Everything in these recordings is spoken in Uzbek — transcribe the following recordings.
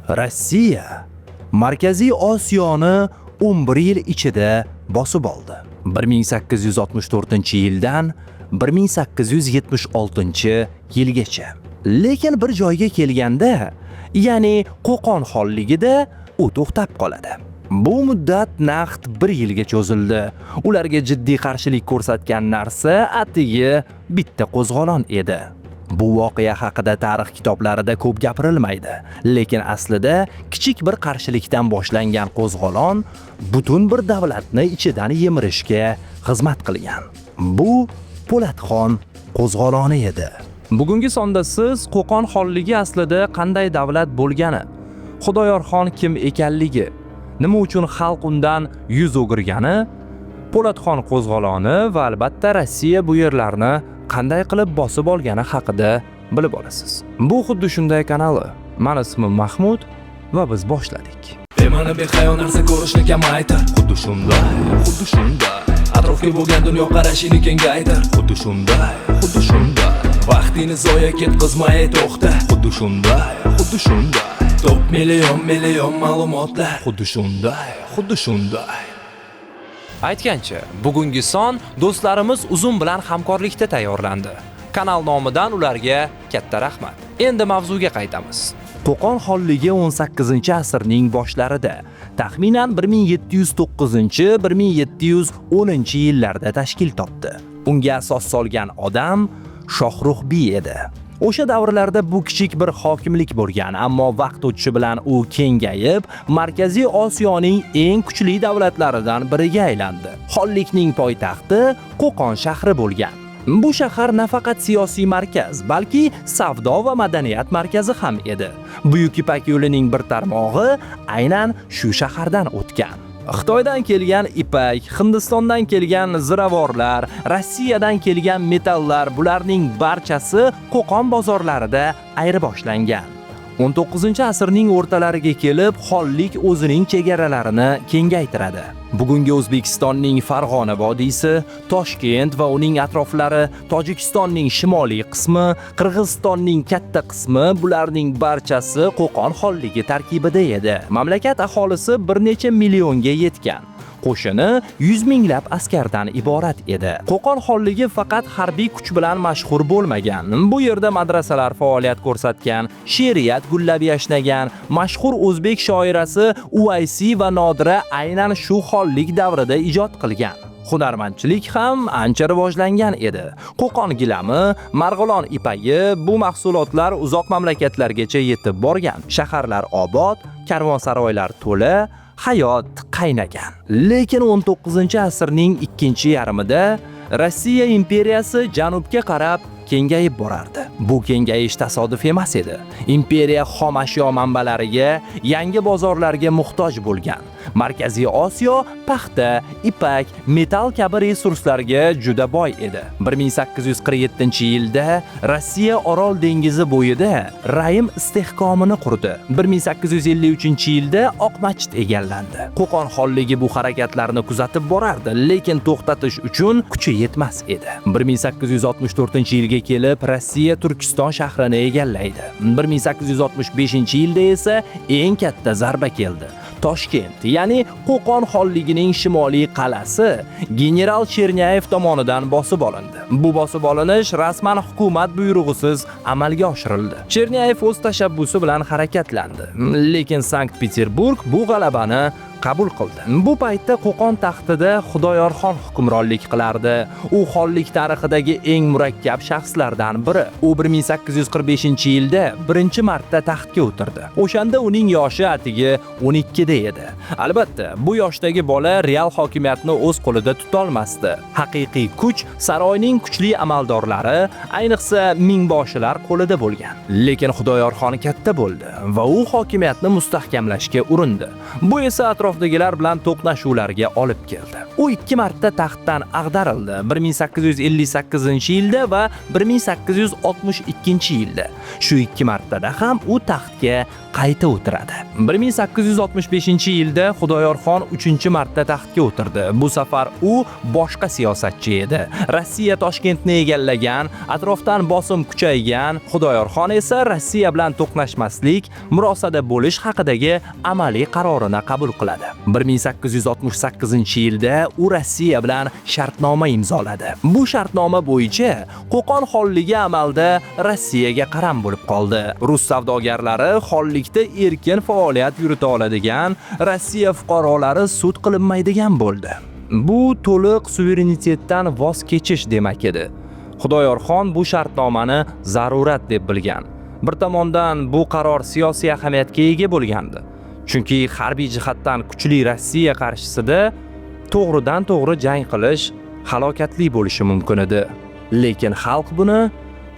Rossiya Markaziy Osiyoni 11 yil ichida bosib oldi. 1864-yildan 1876-yilgacha. Lekin bir joyga kelganda, ya'ni Qo'qon xonligida u to'xtab qoladi. Bu muddat naqd bir yilga cho'zildi. Ularga jiddiy qarshilik ko'rsatgan narsa atigi bitta qo'zg'olon edi. Bu voqea haqida tarix kitoblarida ko'p gapirilmaydi, lekin aslida kichik bir qarshilikdan boshlangan qo'zg'olon butun bir davlatni ichidan yemirishga xizmat qilgan. Bu Po'latxon qo'zg'oloni edi. Bugungi sonda siz Qo'qon xonligi aslida qanday davlat bo'lgani, Xudoyorxon kim ekanligi, nima uchun xalq undan yuz o'girgani, Po'latxon qo'zg'oloni va albatta Rossiya bu yerlarni qanday qilib bosib olgani haqida bilib olasiz. Bu xuddi shunday kanali. Mani ismim Mahmud va biz boshladik. Bema'ni, behayo narsa ko'rishni kamaytir. Xuddi shunday, xuddi shunday. Atrofga bo'lgan dunyoqarashingni kengaytir. Xuddi shunday, xuddi shunday. Vaqtingni zoya ketqizmay to'xta. Xuddi shunday, xuddi shunday. Top million million ma'lumotlar. Xuddi shunday, xuddi shunday. Aytgancha, bugungi son do'stlarimiz Uzum bilan hamkorlikda tayyorlandi. Kanal nomidan ularga katta rahmat. Endi mavzuga qaytamiz. Qo'qon xonligi 18-asrning boshlarida, taxminan 1709-1710 yillarda tashkil topdi. Unga asos solgan odam Shohruxbiy edi. O'sha davrlarda bu kichik bir hokimlik bo'lgan, ammo vaqt o'tishi bilan u kengayib, Markaziy Osiyoning eng kuchli davlatlaridan biriga aylandi. Xonlikning poytaxti Qo'qon shahri bo'lgan. Bu shahar nafaqat siyosiy markaz, balki savdo va madaniyat markazi ham edi. Buyuk Ipak yo'lining bir tarmog'i aynan shu shahardan o'tgan. Xitoydan kelgan ipak, Hindistondan kelgan ziravorlar, Rossiyadan kelgan metallar bularning barchasi Qo'qon bozorlarida ayirboshlagan. 19-asrning o'rtalariga kelib xonlik o'zining chegaralarini kengaytiradi. Bugungi O'zbekistonning Farg'ona vodiysi, Toshkent va uning atroflari, Tojikistonning shimoliy qismi, Qirg'izistonning katta qismi bularning barchasi Qo'qon xonligi tarkibida edi. Mamlakat aholisi bir necha millionga yetgan. Qo'shini 100 minglab askardan iborat edi. Qo'qon xonligi faqat harbiy kuch bilan mashhur bo'lmagan. Bu yerda madrasalar faoliyat ko'rsatgan, she'riyat gullab yashnagan, mashhur o'zbek shoirasi Uvaysiy va Nodira aynan shu xonlik davrida ijod qilgan. Hunarmandchilik ham ancha rivojlangan edi. Qo'qon gilami, Marg'ilon ipagi bu mahsulotlar uzoq mamlakatlargacha yetib borgan. Shaharlar obod, karvonsaroylar to'la, hayot qaynagan. Lekin 19-asrning ikkinchi yarmida Rossiya imperiyasi janubga qarab kengayib borardi. Bu kengayish tasodif emas edi. Imperiya xom ashyo manbalariga, yangi bozorlarga muhtoj bo'lgan. Markaziy Osiyo paxta, ipak, metall kabi resurslarga juda boy edi. 1847-yilda Rossiya Orol dengizi bo'yida Raim istehkomini qurdi. 1853-yilda Oq machit egallandi. Qo'qon xonligi bu harakatlarni kuzatib borardi, lekin to'xtatish uchun kuchi yetmas edi. 1864-yilga kelib Rossiya Turkiston shahrini egallaydi. 1865-yilda esa eng katta zarba keldi. Toshkent, ya'ni Qo'qon xonligining shimoliy qal'asi general Chernyayev tomonidan bosib olindi. Bu bosib olinish rasman hukumat buyrug'isiz amalga oshirildi. Chernyayev o'z tashabbusi bilan harakatlandi, lekin Sankt-Peterburg bu g'alabani qabul qildi. Bu paytda Qo'qon taxtida Xudoyorxon hukmronlik qilardi. U xonlik tarixidagi eng murakkab shaxslardan biri. U 1845-yilda birinchi marta taxtga o'tirdi. O'shanda uning yoshi atigi 12 da edi. Albatta, bu yoshdagi bola real hokimiyatni o'z qo'lida tutolmasdi. Haqiqiy kuch saroyning kuchli amaldorlari, ayniqsa mingboshilar qo'lida bo'lgan. Lekin Xudoyorxon katta bo'ldi va u hokimiyatni mustahkamlashga urindi. Bu esa atrofdagilar bilan to'qnashuvlarga olib keldi. U 2 marta taxtdan ag'darildi. 1858-yilda va 1862-yilda. Shu 2 martada ham u taxtga qayta o'tiradi. 1865-yilda Xudoyorxon 3-marta taxtga o'tirdi. Bu safar u boshqa siyosatchi edi. Rossiya Toshkentni egallagan, atrofdan bosim kuchaygan, Xudoyorxon esa Rossiya bilan to'qnashmaslik, murosada bo'lish haqidagi amaliy qarorini qabul qiladi. 1868-yilda u Rossiya bilan shartnoma imzoladi. Bu shartnoma bo'yicha Qo'qon xonligi amalda Rossiyaga qaram bo'lib qoldi. Rus savdogarlari xonlikda erkin faoliyat yurita oladigan, Rossiya fuqarolari sud qilinmaydigan bo'ldi. Bu to'liq suverenitetdan voz kechish demak edi. Xudoyorxon bu shartnomani zarurat deb bilgan. Bir tomondan bu qaror siyosiy ahamiyatga ega bo'lgandi. Chunki harbiy jihatdan kuchli Rossiya qarshisida to'g'ridan to'g'ri jang qilish halokatli bo'lishi mumkin edi. Lekin xalq buni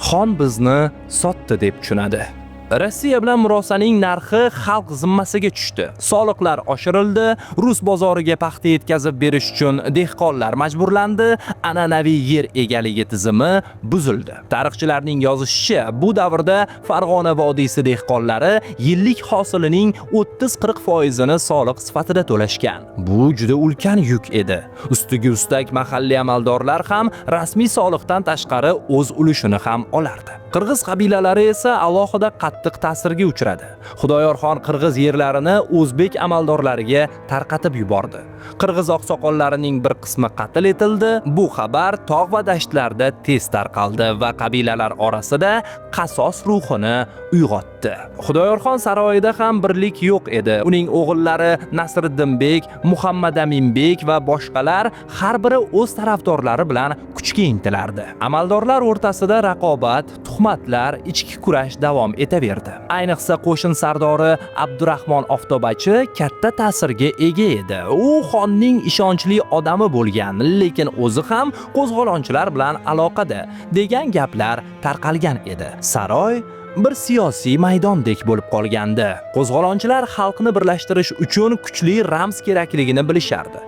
xon bizni sotdi deb tushunadi. Rossiya bilan murosaning narxi xalq zimmasiga tushdi. Soliqlar oshirildi, rus bozoriga paxta yetkazib berish uchun dehqonlar majburlandi, an'anaviy yer egaligi tizimi buzildi. Tarixchilarning yozishicha, bu davrda Farg'ona vodiysi dehqonlari yillik hosilining 30-40% soliq sifatida to'lashgan. Bu juda ulkan yuk edi. Ustiga ustak mahalliy amaldorlar ham rasmiy soliqdan tashqari o'z ulushini ham olardi. Qirg'iz qabilalari esa alohida qattiq ta'sirga uchradi. Xudoyorxon qirg'iz yerlarini o'zbek amaldorlariga tarqatib yubordi. Qirg'iz oqsoqollarining bir qismi qatl etildi. Bu xabar tog' va dashtlarda tez tarqaldi va qabilalar orasida qasos ruhini uyg'otdi. Xudoyorxon saroyida ham birlik yo'q edi. Uning o'g'illari Nasriddinbek, Muhammadaminbek va boshqalar har biri o'z tarafdorlari bilan kuchga intilardi. Amaldorlar o'rtasida raqobat, tuhmatlar, ichki kurash davom etaverdi. Ayniqsa qo'shin sardori Abdurahmon Oftobachi katta ta'sirga ega edi. U xonning ishonchli odami bo'lgan, lekin o'zi ham qo'zg'olonchilar bilan aloqada degan gaplar tarqalgan edi. Saroy bir siyosiy maydondek bo'lib qolgandi. Qo'zg'olonchilar xalqni birlashtirish uchun kuchli ramz kerakligini bilishardi.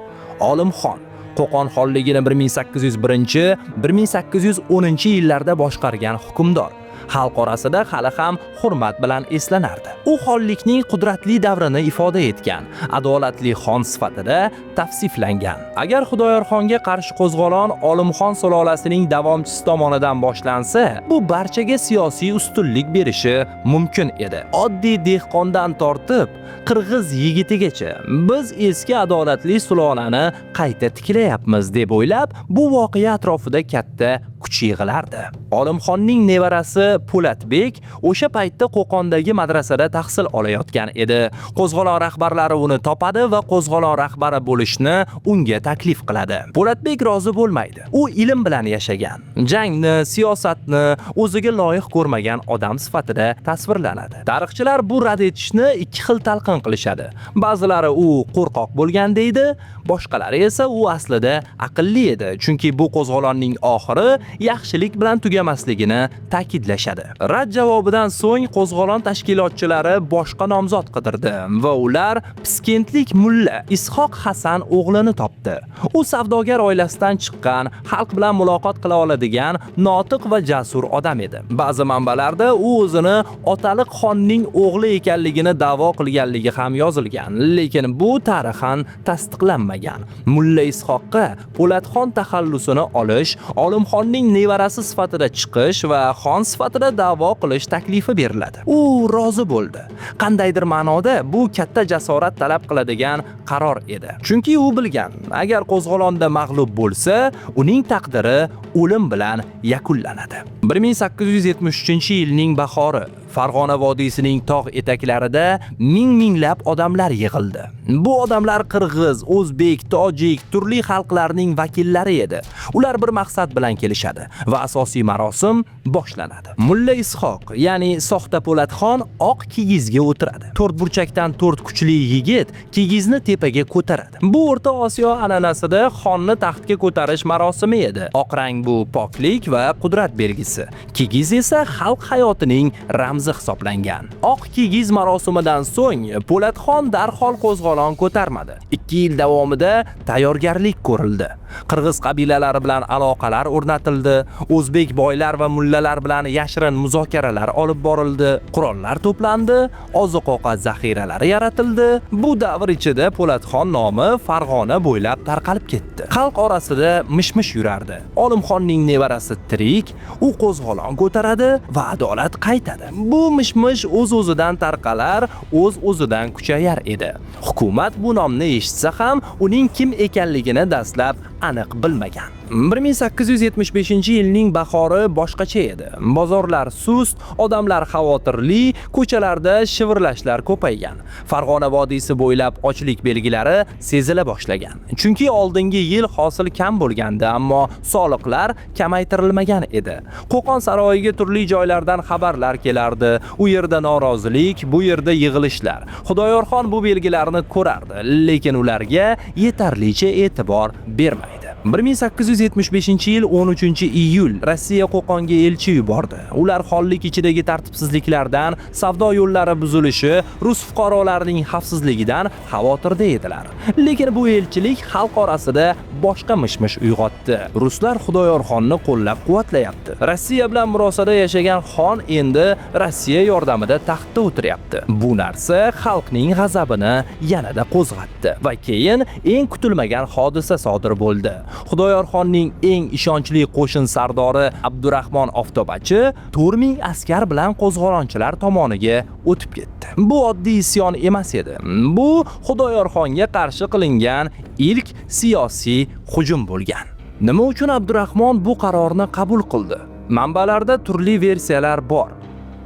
Olimxon Qo'qon xonligini 1801-1810 yillarda boshqargan hukmdor xalq orasida hali ham hurmat bilan eslanardi. U xonlikning qudratli davrini ifoda etgan, adolatli xon sifatida tavsiflangan. Agar Xudoyorxonga qarshi qo'zg'olon Olimxon sulolasining davomchisi tomonidan boshlansa, bu barchaga siyosiy ustunlik berishi mumkin edi. Oddiy dehqondan tortib qirg'iz yigitigacha biz eski adolatli sulolani qayta tiklayapmiz deb o'ylab, bu voqea atrofida katta kuch yig'ilardi. Olimxonning nevarasi Po'latbek o'sha paytda Qo'qondagi madrasada tahsil olayotgan edi. Qo'zg'olon rahbarlari uni topadi va qo'zg'olon rahbari bo'lishni unga taklif qiladi. Po'latbek rozi bo'lmaydi. U ilm bilan yashagan, jangni, siyosatni o'ziga loyiq ko'rmagan odam sifatida tasvirlanadi. Tarixchilar bu rad etishni ikki xil talqin qilishadi. Ba'zilari u qo'rqoq bo'lgan deydi, boshqalari esa u aslida aqlli edi, chunki bu qo'zg'olonning oxiri yaxshilik bilan tugamasligini ta'kidlashadi. Rad javobidan so'ng qo'zg'olon tashkilotchilari boshqa nomzod qidirdi va ular piskentlik mulla Ishoq Hasan o'g'lini topdi. U savdogar oilasidan chiqqan, xalq bilan muloqot qila oladigan notiq va jasur odam edi. Ba'zi manbalarda u o'zini otaliq xonning o'g'li ekanligini da'vo qilganligi ham yozilgan, lekin bu tarixan tasdiqlanmagan. Mulla Ishoqqa Po'latxon taxallusini olish, Olimxonning nevarasi sifatida chiqish va xon sifatida da'vo qilish taklifi beriladi. U rozi bo'ldi. Qandaydir ma'noda bu katta jasorat talab qiladigan qaror edi. Chunki u bilgan, agar qo'zg'olonda mag'lub bo'lsa, uning taqdiri o'lim bilan yakunlanadi. 1873-yilning bahori Farg'ona vodiysining tog' etaklarida ming-minglab odamlar yig'ildi. Bu odamlar qirg'iz, o'zbek, tojik, turli xalqlarning vakillari edi. Ular bir maqsad bilan kelishadi va asosiy marosim boshlanadi. Mulla Ishoq, ya'ni soxta Po'latxon oq kigizga o'tiradi. To'rt burchakdan to'rt kuchli yigit kigizni tepaga ko'taradi. Bu O'rta Osiyo an'anasida xonni taxtga ko'tarish marosimi edi. Oq rang bu poklik va qudrat belgisi. Kigiz esa xalq hayotining ramzi ramzi hisoblangan. Oq kigiz marosimidan so'ng Po'latxon darhol qo'zg'olon ko'tarmadi. 2 yil davomida tayyorgarlik ko'rildi. Qirg'iz qabilalari bilan aloqalar o'rnatildi, o'zbek boylar va mullalar bilan yashirin muzokaralar olib borildi, qurollar to'plandi, oziq-ovqat zaxiralari yaratildi. Bu davr ichida Po'latxon nomi Farg'ona bo'ylab tarqalib ketdi. Xalq orasida mish-mish yurardi. Olimxonning nevarasi tirik, u qo'zg'olon ko'taradi va adolat qaytadi. Bu mish-mish o'z-o'zidan tarqalar, o'z-o'zidan kuchayar edi. Hukumat bu nomni eshitsa ham uning kim ekanligini dastlab aniq bilmagan. 1875-yilning bahori boshqacha edi. Bozorlar sust, odamlar xavotirli, ko'chalarda shivirlashlar ko'paygan. Farg'ona vodiysi bo'ylab ochlik belgilari sezila boshlagan. Chunki oldingi yil hosil kam bo'lgandi, ammo soliqlar kamaytirilmagan edi. Qo'qon saroyiga turli joylardan xabarlar kelardi. U yerda norozilik, bu yerda yig'ilishlar. Xudoyorxon bu belgilarni ko'rardi, lekin ularga yetarlicha e'tibor bermaydi. 1875-yil 13-iyul Rossiya Qo'qonga elchi yubordi. Ular xonlik ichidagi tartibsizliklardan, savdo yo'llari buzilishi, rus fuqarolarining xavfsizligidan xavotirda edilar. Lekin bu elchilik xalq orasida boshqa mish-mish uyg'otdi. Ruslar Xudoyorxonni qo'llab-quvvatlayapti. Rossiya bilan murosada yashagan xon endi Rossiya yordamida taxtda o'tiryapti. Bu narsa xalqning g'azabini yanada qo'zg'atdi va keyin eng kutilmagan hodisa sodir bo'ldi. Xudoyorxonning eng ishonchli qo'shin sardori Abdurahmon Oftobachi 4000 askar bilan qo'zg'olonchilar tomoniga o'tib ketdi. Bu oddiy isyon emas edi. Bu Xudoyorxonga qarshi qilingan ilk siyosiy hujum bo'lgan. Nima uchun Abdurahmon bu qarorni qabul qildi? Manbalarda turli versiyalar bor.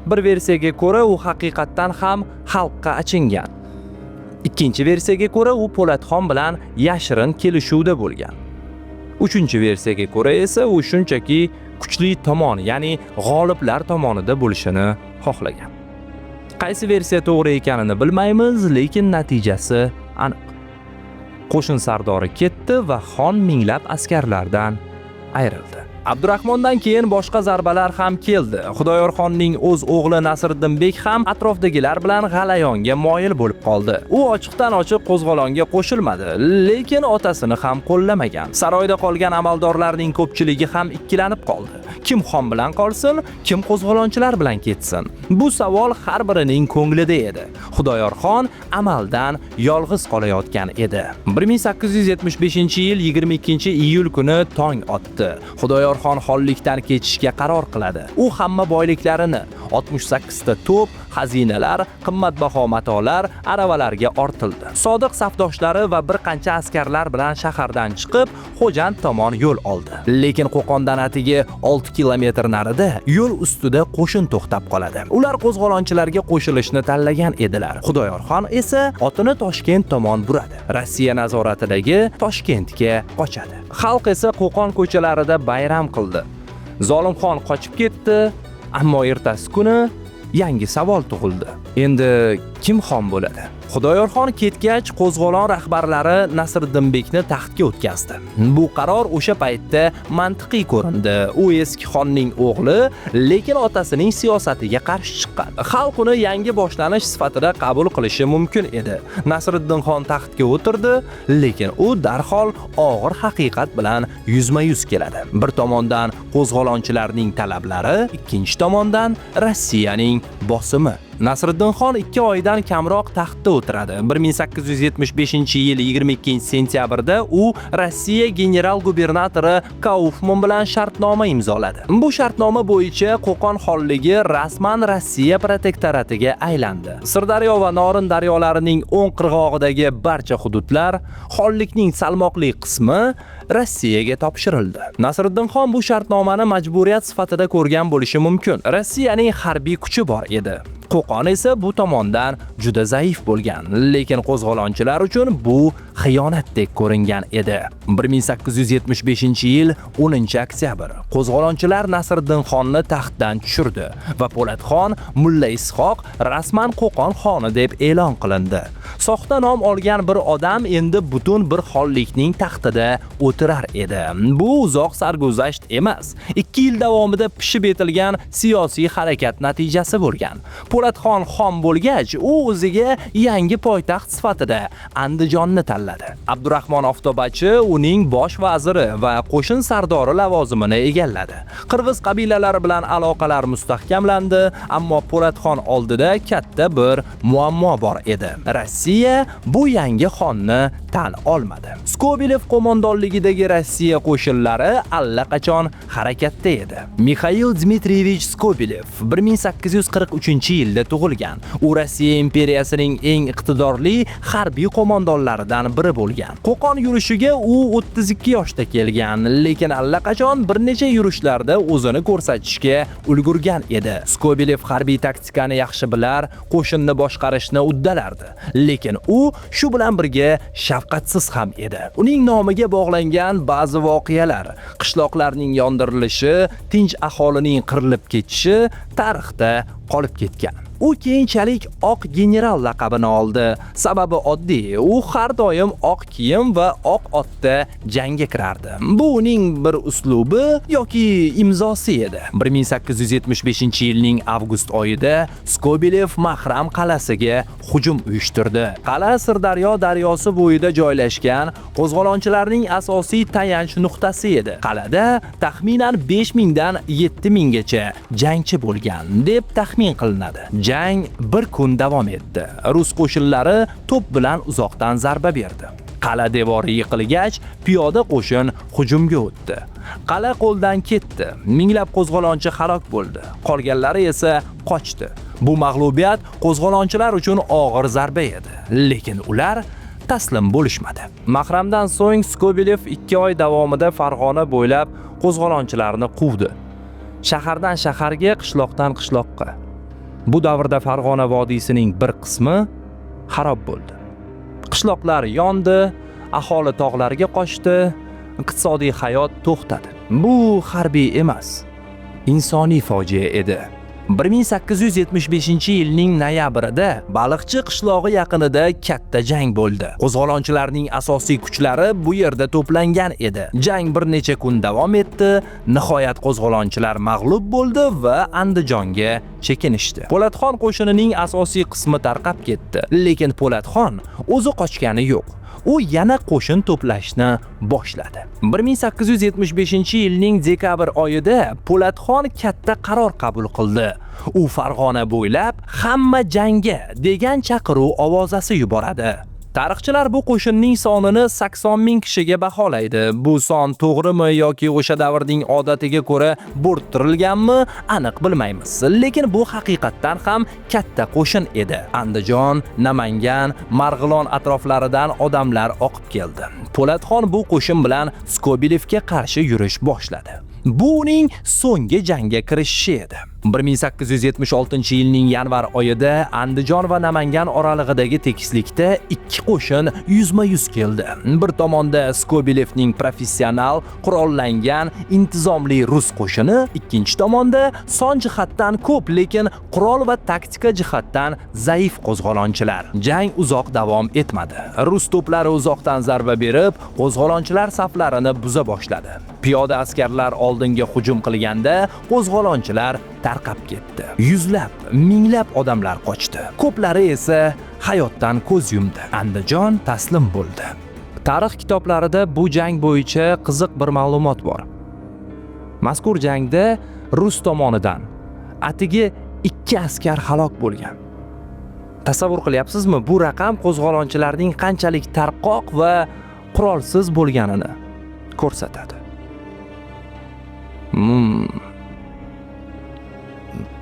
Bir versiyaga ko'ra u haqiqatdan ham xalqqa achingan. Ikkinchi versiyaga ko'ra u Po'latxon bilan yashirin kelishuvda bo'lgan. Uchinchi versiyaga ko'ra esa u shunchaki kuchli tomon, ya'ni g'oliblar tomonida bo'lishini xohlagan. Qaysi versiya to'g'ri ekanini bilmaymiz, lekin natijasi aniq. Qo'shin sardori ketdi va xon minglab askarlardan ayrildi. Abdurahmondan keyin boshqa zarbalar ham keldi. Xudoyorxonning o'z o'g'li Nasriddinbek ham atrofdagilar bilan g'alayonga moyil bo'lib qoldi. U ochiqdan ochiq qo'zg'olonga qo'shilmadi, lekin otasini ham qo'llamagan. Saroyda qolgan amaldorlarning ko'pchiligi ham ikkilanib qoldi. Kim xon bilan qolsin, kim qo'zg'olonchilar bilan ketsin? Bu savol har birining ko'nglida edi. Xudoyorxon amaldan yolg'iz qolayotgan edi. 1875-yil 22-iyul kuni tong otdi. Xudoyorxon xonlikdan ketishga qaror qiladi. U hamma boyliklarini 68 ta to'p, xazinalar, qimmatbaho matolar aravalarga ortildi. Sodiq safdoshlari va bir qancha askarlar bilan shahardan chiqib, Xo'jand tomon yo'l oldi. Lekin Qo'qondan atigi 6 kilometr narida yo'l ustida qo'shin to'xtab qoladi. Ular qo'zg'olonchilarga qo'shilishni tanlagan edilar. Xudoyorxon esa otini Toshkent tomon buradi. Rossiya nazoratidagi Toshkentga qochadi. Xalq esa Qo'qon ko'chalarida bayram qildi. Zolimxon qochib ketdi, ammo ertasi kuni yangi savol tug'ildi. Endi kim xon bo'ladi? Xudoyorxon ketgach, qo'zg'olon rahbarlari Nasriddinbekni taxtga o'tkazdi. Bu qaror o'sha paytda mantiqiy ko'rindi. U eski xonning o'g'li, lekin otasining siyosatiga qarshi chiqqan. Xalq uni yangi boshlanish sifatida qabul qilishi mumkin edi. Nasriddinxon taxtga o'tirdi, lekin u darhol og'ir haqiqat bilan yuzma-yuz keladi. Bir tomondan qo'zg'olonchilarning talablari, ikkinchi tomondan Rossiyaning bosimi. Nasriddinxon 2 oydan kamroq taxtda o'tiradi. 1875-yil 22-sentyabrda u Rossiya general-gubernatori Kaufman bilan shartnoma imzoladi. Bu shartnoma bo'yicha Qo'qon xonligi rasman Rossiya protektoratiga aylandi. Sirdaryo va Norin daryolarining o'ng qirg'og'idagi barcha hududlar, xonlikning salmoqli qismi Rossiyaga topshirildi. Nasriddinxon bu shartnomani majburiyat sifatida ko'rgan bo'lishi mumkin. Rossiyaning harbiy kuchi bor edi. Qo'qon esa bu tomondan juda zaif bo'lgan, lekin qo'zg'olonchilar uchun bu xiyonatdek ko'ringan edi. 1875-yil 10-oktyabr. Qo'zg'olonchilar Nasriddin xonni taxtdan tushirdi va Po'latxon Mulla Ishoq rasman Qo'qon xoni deb e'lon qilindi. Soxta nom olgan bir odam endi butun bir xonlikning taxtida o'tirar edi. Bu uzoq sarguzasht emas. 2 yil davomida pishib yetilgan siyosiy harakat natijasi bo'lgan. Po'latxon xon bo'lgach, u o'ziga yangi poytaxt sifatida Andijonni tanladi. Abdurahmon Oftobachi uning bosh vaziri va qo'shin sardori lavozimini egalladi. Qirg'iz qabilalari bilan aloqalar mustahkamlandi, ammo Po'latxon oldida katta bir muammo bor edi. Rossiya bu yangi xonni tan olmadi. Skobelev qo'mondonligidagi Rossiya qo'shinlari allaqachon harakatda edi. Mixail Dmitriyevich Skobelev 1843-yilda tug'ilgan. U Rossiya imperiyasining eng iqtidorli harbiy qo'mondonlaridan biri bo'lgan. Qo'qon yurishiga u 32 yoshda kelgan, lekin allaqachon bir necha yurishlarda o'zini ko'rsatishga ulgurgan edi. Skobelev harbiy taktikani yaxshi bilar, qo'shinni boshqarishni uddalardi. Lekin u shu bilan birga shafqatsiz ham edi. Uning nomiga bog'langan ba'zi voqealar, qishloqlarning yondirilishi, tinch aholining qirilib ketishi tarixda qolib ketgan. U keyinchalik Oq general laqabini oldi. Sababi oddiy, u har doim oq kiyim va oq otda jangga kirardi. Bu uning bir uslubi yoki imzosi edi. 1875-yilning avgust oyida Skobelev Mahram qal'asiga hujum uyushtirdi. Qal'a Sirdaryo daryosi bo'yida joylashgan qo'zg'olonchilarning asosiy tayanch nuqtasi edi. Qal'ada taxminan 5000 dan 7000 gacha jangchi bo'lgan deb taxmin qilinadi. Jang bir kun davom etdi. Rus qo'shinlari to'p bilan uzoqdan zarba berdi. Qal'a devori yiqilgach, piyoda qo'shin hujumga o'tdi. Qal'a qo'ldan ketdi. Minglab qo'zg'olonchi halok bo'ldi. Qolganlari esa qochdi. Bu mag'lubiyat qo'zg'olonchilar uchun og'ir zarba edi. Lekin ular taslim bo'lishmadi. Mahramdan so'ng Skobelev 2 oy davomida Farg'ona bo'ylab qo'zg'olonchilarni quvdi. Shahardan shaharga, qishloqdan qishloqqa. Bu davrda Farg'ona vodiysining bir qismi xarob bo'ldi. Qishloqlar yondi, aholi tog'larga qochdi, iqtisodiy hayot to'xtadi. Bu harbiy emas, insoniy fojia edi. 1875-yilning noyabrida Baliqchi qishlog'i yaqinida katta jang bo'ldi. Qo'zg'olonchilarning asosiy kuchlari bu yerda to'plangan edi. Jang bir necha kun davom etdi. Nihoyat qo'zg'olonchilar mag'lub bo'ldi va Andijonga chekinishdi. Po'latxon qo'shinining asosiy qismi tarqab ketdi, lekin Po'latxon o'zi qochgani yo'q. U yana qo'shin to'plashni boshladi. 1875-yilning dekabr oyida Po'latxon katta qaror qabul qildi. U Farg'ona bo'ylab hamma jangga degan chaqiruv ovozasi yuboradi. Tarixchilar bu qo'shinning sonini 80 ming kishiga baholaydi. Bu son to'g'rimi yoki o'sha davrning odatiga ko'ra bo'rttirilganmi, aniq bilmaymiz. Lekin bu haqiqatdan ham katta qo'shin edi. Andijon, Namangan, Marg'ilon atroflaridan odamlar oqib keldi. Po'latxon bu qo'shin bilan Skobelevga qarshi yurish boshladi. Bu uning so'nggi jangga kirishishi edi. 1876-yilning yanvar oyida Andijon va Namangan oralig'idagi tekislikda ikki qo'shin yuzma-yuz keldi. Bir tomonda Skobelevning professional, qurollangan, intizomli rus qo'shini, ikkinchi tomonda son jihatdan ko'p, lekin qurol va taktika jihatdan zaif qo'zg'olonchilar. Jang uzoq davom etmadi. Rus to'plari uzoqdan zarba berib, qo'zg'olonchilar saflarini buza boshladi. Piyoda askarlar oldinga hujum qilganda qo'zg'olonchilar tarqab ketdi. Yuzlab, minglab odamlar qochdi. Ko'plari esa hayotdan ko'z yumdi. Andijon taslim bo'ldi. Tarix kitoblarida bu jang bo'yicha qiziq bir ma'lumot bor. Mazkur jangda rus tomonidan atigi 2 askar halok bo'lgan. Tasavvur qilyapsizmi, bu raqam qo'zg'olonchilarning qanchalik tarqoq va qurolsiz bo'lganini ko'rsatadi.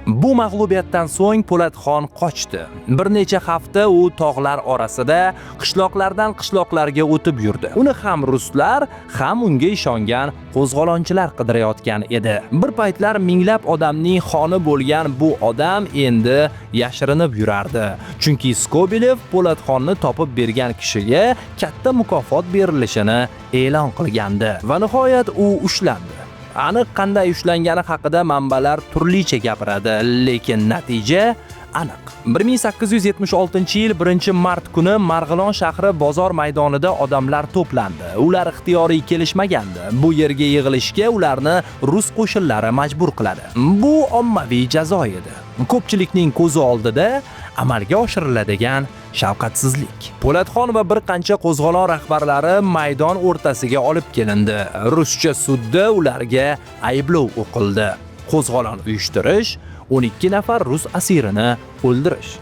Bu mag'lubiyatdan so'ng Po'latxon qochdi. Bir necha hafta u tog'lar orasida qishloqlardan qishloqlarga o'tib yurdi. Uni ham ruslar, ham unga ishongan qo'zg'olonchilar qidirayotgan edi. Bir paytlar minglab odamning xoni bo'lgan bu odam endi yashirinib yurardi. Chunki Skobelev Po'latxonni topib bergan kishiga katta mukofot berilishini e'lon qilgandi. Va nihoyat u ushlandi. Aniq qanday ushlangani haqida manbalar turlicha gapiradi, lekin natija aniq. 1876-yil 1-mart kuni Marg'ilon shahri bozor maydonida odamlar to'plandi. Ular ixtiyoriy kelishmagandi. Bu yerga yig'ilishga ularni rus qo'shinlari majbur qiladi. Bu ommaviy jazo edi. Ko'pchilikning ko'zi oldida amalga oshiriladigan shafqatsizlik. Po'latxon va bir qancha qo'zg'olon rahbarlari maydon o'rtasiga olib kelindi. Ruscha sudda ularga ayblov o'qildi. Qo'zg'olon uyushtirish, 12 nafar rus asirini o'ldirish.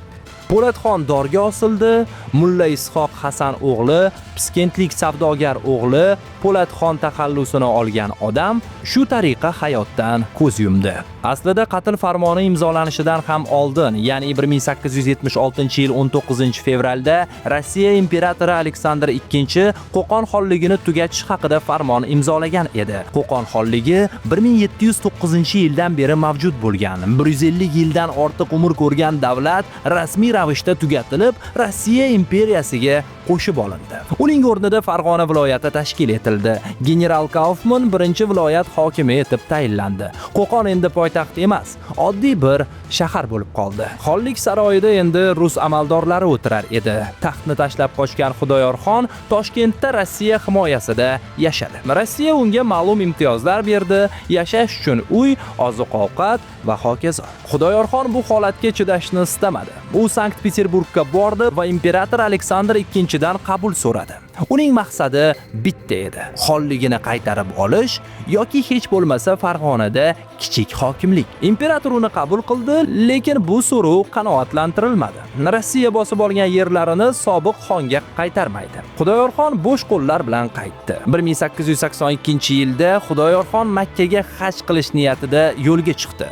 Po'latxon dorga osildi, Mulla Ishoq Hasan o'g'li, Piskentlik savdogar o'g'li Po'latxon taxallusini olgan odam shu tariqa hayotdan ko'z yumdi. Aslida qatl farmoni imzolanishidan ham oldin, ya'ni 1876-yil 19-fevralda Rossiya imperatori Aleksandr II Qo'qon xonligini tugatish haqida farmon imzolagan edi. Qo'qon xonligi 1709-yildan beri mavjud bo'lgan, 150 yildan ortiq umr ko'rgan davlat rasmiy ravishda tugatilib, Rossiya imperiyasiga qo'shib olindi. Uning o'rnida Farg'ona viloyati tashkil etildi. General Kaufman birinchi viloyat hokimi etib tayinlandi. Qo'qon endi poytaxt emas, oddiy bir shahar bo'lib qoldi. Xonlik saroyida endi rus amaldorlari o'tirar edi. Taxtni tashlab qochgan Xudoyorxon Toshkentda Rossiya himoyasida yashadi. Rossiya unga ma'lum imtiyozlar berdi, yashash uchun uy, oziq-ovqat va hokazo. Xudoyorxon bu holatga chidashni istamadi. U Sankt-Peterburgga bordi va imperator Aleksandr II dan qabul so'radi. Uning maqsadi bitta edi: xonligini qaytarib olish yoki hech bo'lmasa Farg'onada kichik hokimlik. Imperator uni qabul qildi, lekin bu so'rov qanoatlantirilmadi. Rossiya bosib olgan yerlarini sobiq xonga qaytarmaydi. Xudoyorxon bo'sh qo'llar bilan qaytdi. 1882-yilda Xudoyorxon Makkaga haj qilish niyatida yo'lga chiqdi.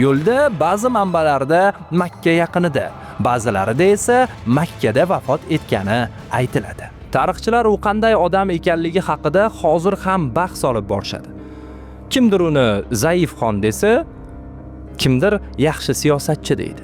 Yo'lda ba'zi manbalarda Makka yaqinida, ba'zilarida esa Makkada vafot etgani aytiladi. Tarixchilar u qanday odam ekanligi haqida hozir ham bahs olib borishadi. Kimdir uni zaif xon desa, kimdir yaxshi siyosatchi deydi.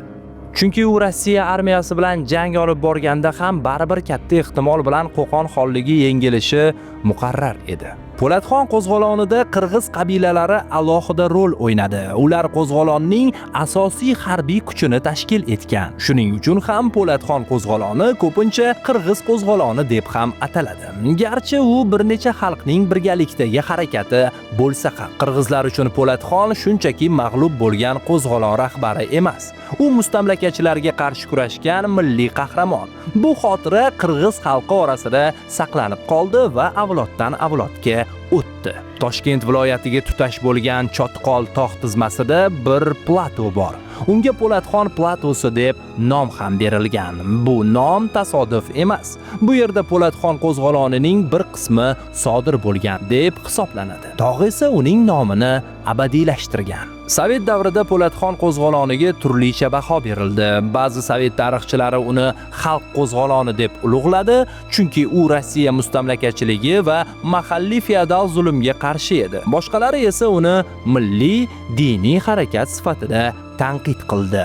Chunki u Rossiya armiyasi bilan jang olib borganda ham baribir katta ehtimol bilan Qo'qon xonligi yengilishi muqarrar edi. Po'latxon qo'zg'olonida qirg'iz qabilalari alohida rol o'ynadi. Ular qo'zg'olonning asosiy harbiy kuchini tashkil etgan. Shuning uchun ham Po'latxon qo'zg'oloni ko'pincha qirg'iz qo'zg'oloni deb ham ataladi. Garchi u bir necha xalqning birgalikdagi harakati bo'lsa ham, qirg'izlar uchun Po'latxon shunchaki mag'lub bo'lgan qo'zg'olon rahbari emas. U mustamlakachilarga qarshi kurashgan milliy qahramon. Bu xotira qirg'iz xalqi orasida saqlanib qoldi va avloddan avlodga o'tdi. Toshkent viloyatiga tutash bo'lgan Chotqol tog' tizmasida bir plato bor. Unga Po'latxon platosi deb nom ham berilgan. Bu nom tasodif emas. Bu yerda Po'latxon qo'zg'olonining bir qismi sodir bo'lgan deb hisoblanadi. Tog' esa uning nomini abadiylashtirgan. Sovet davrida Po'latxon qo'zg'oloniga turlicha baho berildi. Ba'zi sovet tarixchilari uni xalq qo'zg'oloni deb ulug'ladi, chunki u Rossiya mustamlakachiligi va mahalliy feodal zulmga qarshi edi. Boshqalari esa uni milliy diniy harakat sifatida tanqid qildi.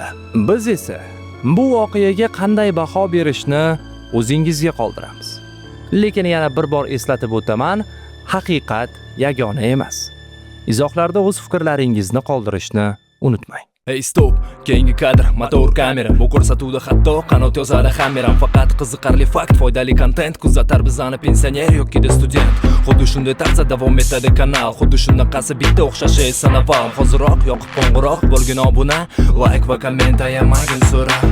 Biz esa bu voqeaga qanday baho berishni o'zingizga qoldiramiz. Lekin yana bir bor eslatib o'taman, haqiqat yagona emas. Izohlarda o'z fikrlaringizni qoldirishni unutmang. Hey stop, keyingi kadr, motor kamera. Bu ko'rsatuvda hatto qanot yozadi hameram. Faqat qiziqarli fakt, foydali kontent. Kuzatar bizani pensioner yokida student. Xuddi shunday tarzda davom etadi kanal. Xuddi shunaqasi bitta o'xshashi esa Naval. Hoziroq yoqib qo'ng'iroq bo'lgin obuna. Like va komment ayamagin so'rab.